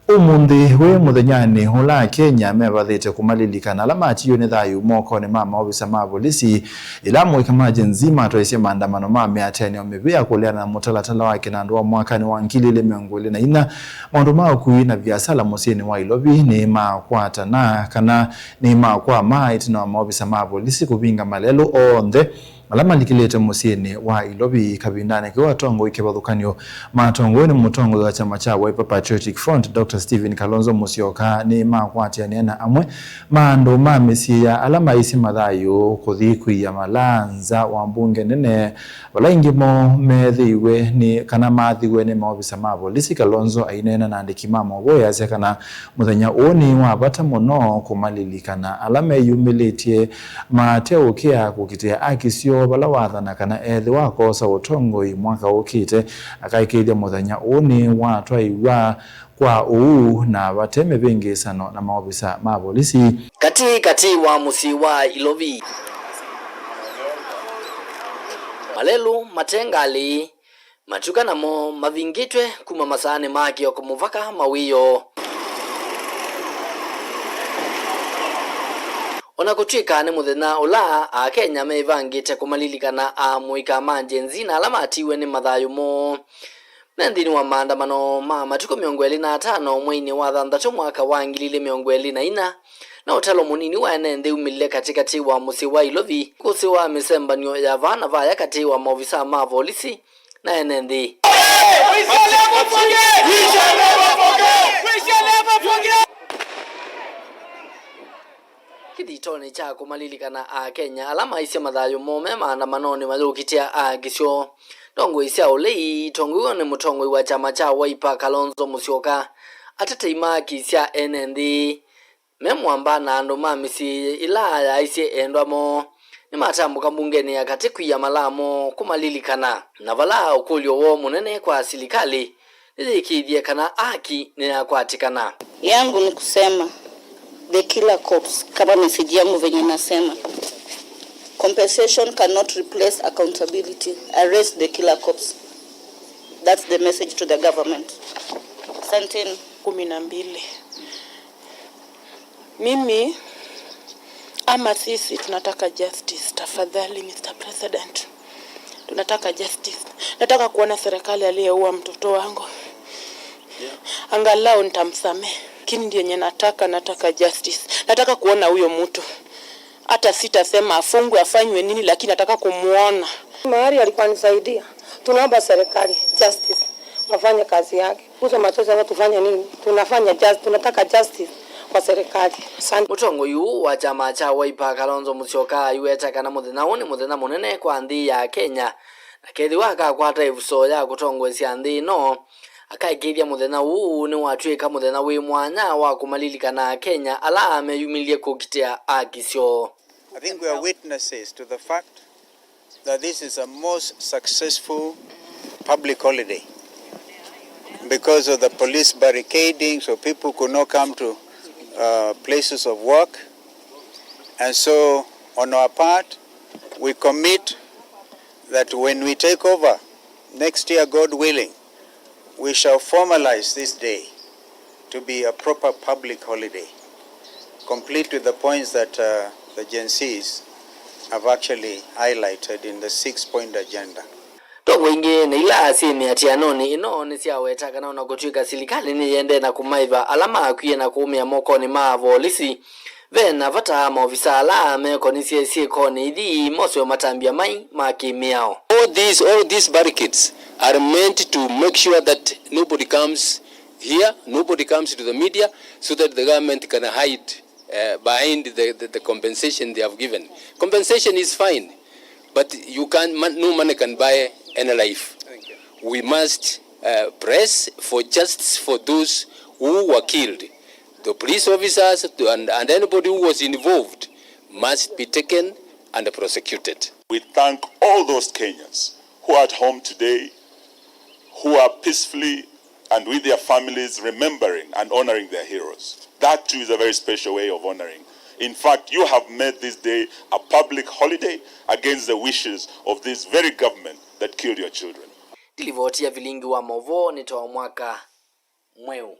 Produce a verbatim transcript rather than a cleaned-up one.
Ũmũnthĩ wĩ mũthenyanĩ ũla Akenya mevathĩte kũmalilikana ala matiiwe nĩ thayũ mokonĩ ma maovisa ma volisi, ĩla amũika ma Gen Z matwaisye maandamano ma mĩatĩanĩo mĩvĩa kũleana na mũtalatala wa kĩnandũ wa mwakanĩ wa ngili ilĩ mĩongo ĩlĩ na inya. Maũndũ ma ũkui na viasala mũsyĩnĩ wa Ilovi nĩmakwatana kana nĩmakwama ĩtina wa maovisa ma volisi kũvinga malelũ onthe ala malikĩlĩte mũsyĩnĩ wa Ilovi kavindanĩ kau atongoi kĩvathũkany'o matongoew'e nĩ mũtongoi wa kyama kya Wiper Patriotic Front, Doctor Stephen Kalonzo Musyoka, nĩmakwatĩanĩa na amwe ma andũ ma mĩsyĩ ya ala maisye mathayũ kũthi kwia malaa nza wa mbunge nene, vala aingĩ moo meethĩiwe nĩ kana maathiwe nĩ maovisa ma volisi. Kalonzo aineena na andĩki ma maũvoo easya kana mũthenya ũũ nĩ wa vata mũno kũmalilikana ala meyumĩlĩtye mateũkĩa kũkitĩa aki syoo vala wathana kana ethĩwa akoosa ũtongoi mwaka ũkĩte, akaĩkĩĩthya mũthenya ũũ nĩ watwaĩwa kwa ũuu na vate mĩvĩngĩĩsano na maovisa ma volisi. Katĩ katĩ wa mũsyĩ wa Ilovi, malelũ mate ngalĩ, matuka namo mavingĩtwe kuma masaanĩ ma kĩoko mũvaka mawĩoo. O na kũtw'ĩka nĩ mũthenya ũla Akenya meĩvangĩte kũmalilikana amũika ma Gen Z na ala matiiwe nĩ mathayũ moo, me nthĩnĩ wa maandamano ma matukũ mĩongo ĩlĩ na atano mweinĩ wa thanthatũ mwaka wa ngili ilĩ mĩongo ĩlĩ na inya, na ũtalo mũnini wa ene nthĩ umĩlile katĩkatĩ wa mũsyĩ wa Ilovi, kũsĩ wa mĩsembanio ya vaa na vaya katĩ wa maovisa ma volisi na ene nthĩ. We shall never forget! We shall never forget! We shall never forget! Kĩthitonĩ kya kũmalilikana Akenya ala maisye mathayũ moo me maandamanonĩ mayũkitĩa aki syoo, ndongoi sya ũlei itongoew'e nĩ mũtongoi wa kyama kya Wiper Kalonzo Musyoka atetei ma aki sya ene nthĩ me mũamba na andũ ma mĩsyĩ ĩla yaaisye endwa moo nĩmatambũka mbungenĩ ya katĩ kwia malaa moo kũmalilikana, na vala ũkũlyo woo mũnene kwa silikalĩ nĩyĩkĩĩthye kana aki nĩyakwatĩkana. Yangu ni kusema the killer cops, kama message yangu venye nasema, compensation cannot replace accountability. Arrest the killer cops. That's the message to the government. Asanteni. Kumi na mbili. Mimi ama sisi tunataka justice, tafadhali, Mister President. Tunataka justice. Nataka kuona serikali aliyeua mtoto wangu. Angalau nitamsamehe. Lakini ndiye yenye nataka, nataka justice. Nataka kuona huyo mtu. Hata sitasema afungwe, afanywe nini, lakini nataka kumuona. Mahali alikuwa anisaidia. Tunaomba serikali justice, wafanye kazi yake. Kuhusu mateso yao tufanye nini? Tunafanya just-, tunataka justice kwa serikali. Asante. Mũtongoi ũũ wa kyama kya Wiper, Kalonzo Musyoka, aiweta kana mũthenya ũũ nĩ mũthenya mũnene kwa nthĩ ya Kenya, na kethĩwa akakwata ĩvuso ya kũtongoesya nthĩ ĩno, akaĩkĩĩthya mũthenya ũũ nĩwatw'ĩka mũthenya wĩ mwanya wa kũmalilikana Akenya ala meyumĩlye kũkitĩa aki syoo. I think we are witnesses to the fact that this is a most successful public holiday because of the police barricading, so people could not come to, uh, places of work. And so, on our part, we commit that when we take over next year, God willing, we shall formalize this day to be a proper public holiday, complete with the points that, uh, the Gen Zs have actually highlighted in the six-point agenda. Ndovo ingĩ na ila syĩ mĩatĩanonĩ ĩno nĩsyaweta kana ona kũtw'ĩka silikalĩ nĩyĩendee na kũmaĩva ala makwie na kũũmĩa mokonĩ ma avolisi, ve na vata maovisa ala mekonisye syĩkonĩ ithi moswe matambya mai ma kĩmĩao. All these, all these barricades are meant to make sure that nobody comes here, nobody comes to the media, so that the government can hide, uh, behind the, the, the compensation they have given. Compensation is fine, but you can, mon-, no money can buy any life. We must, uh, press for justice for those who were killed. The police officers and, and anybody who was involved must be taken and prosecuted. We thank all those Kenyans who are at home today, who are peacefully and with their families remembering and honoring their heroes. That too is a very special way of honoring. In fact, you have made this day a public holiday against the wishes of this very government that killed your children. Ndilivoti ya vilingi wa maũvoo nĩ ta mwaka mweũ.